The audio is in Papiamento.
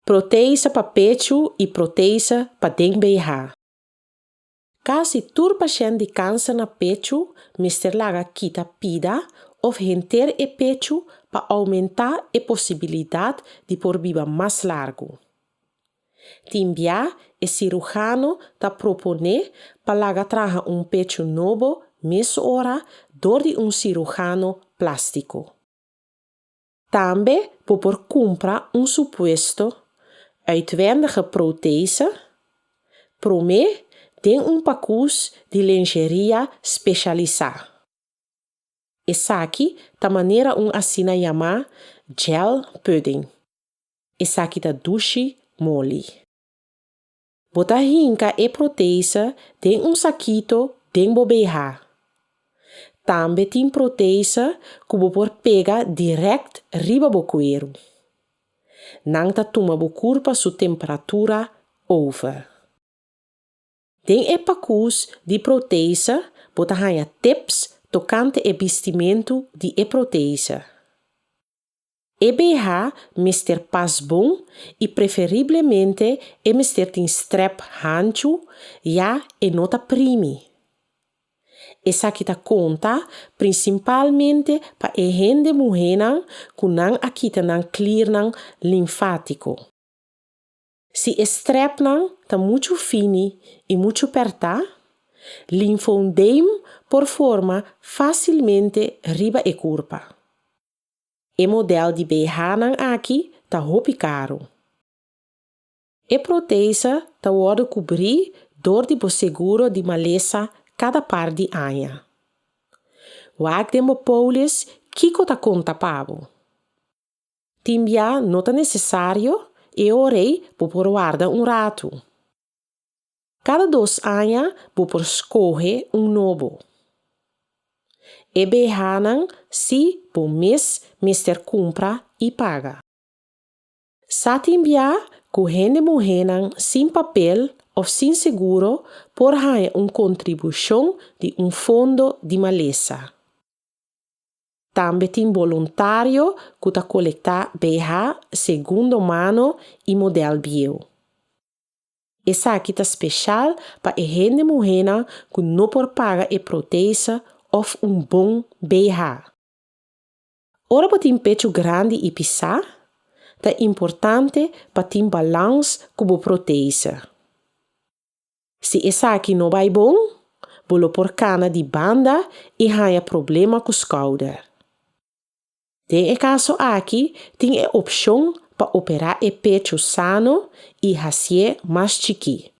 Protese pa pechu i protese pa den BH. Kasi tur pashènt di kanser na pechu mester laga kita pida òf henter e pechu pa oumentá e posibilidat di por biba mas largu. Tin bia e siruhano ta proponé pa laga traha un pechu nobo mesora dor di un siruhano plástiko. Tambe bo por kumpra un supuesto uitwendige protese promé den un pakus di lengeria spesialisá. Esaki ta manera un asina yamá gel pudding. Esaki ta dushi moli. Bo ta hinka e protese den un sakito den bo BH. Tambe tin protese ku bo por pega dirèkt riba bo kueru. Nan ta tuma bo kurpa su temperatura over. Den e pakus di protese bo ta haña tips tokante e bistimentu di e protese. E BH mester pas bon i preferiblemente e mester tin strèp hanchu ya e no ta primi. Esaki ta konta prinsipalmente pa e hende muhénan ku nan a kita nan klirnan linfátiko. Si e strèpnan ta muchu fini i muchu pèrtá, linfoedeem por forma fásilmente riba e kurpa. E modèl di BH-nan aki ta hopi karu. E protese ta wòrdu kubrí dor di bo seguro di malesa kada par di aña. Wak den bo polis kiko ta konta pa bo. Tin bia no ta nesesario, e ora ei bo por warda un ratu. Kada dos aña bo por skohe un nobo. E BH-nan si bo mes mester kumpra i paga. Sa tin bia ku hende muhénan sin papel òf sin seguro por haña un kontribushon di un fondo di malesa. Tambe tin boluntario ku ta kolektá BH segundo mano i modèl bieu. Esaki ta speshal pa e hende muhénan ku no por paga e protese òf un bon BH. Ora bo tin pechu grandi i pisá, ta importante pa tin balans ku bo protese. Si esaki no bai bon, bo lo por kana di banda i haña problema ku skouder. Den e kaso aki tin e opshon pa operá e pechu sano i hasié mas chikí.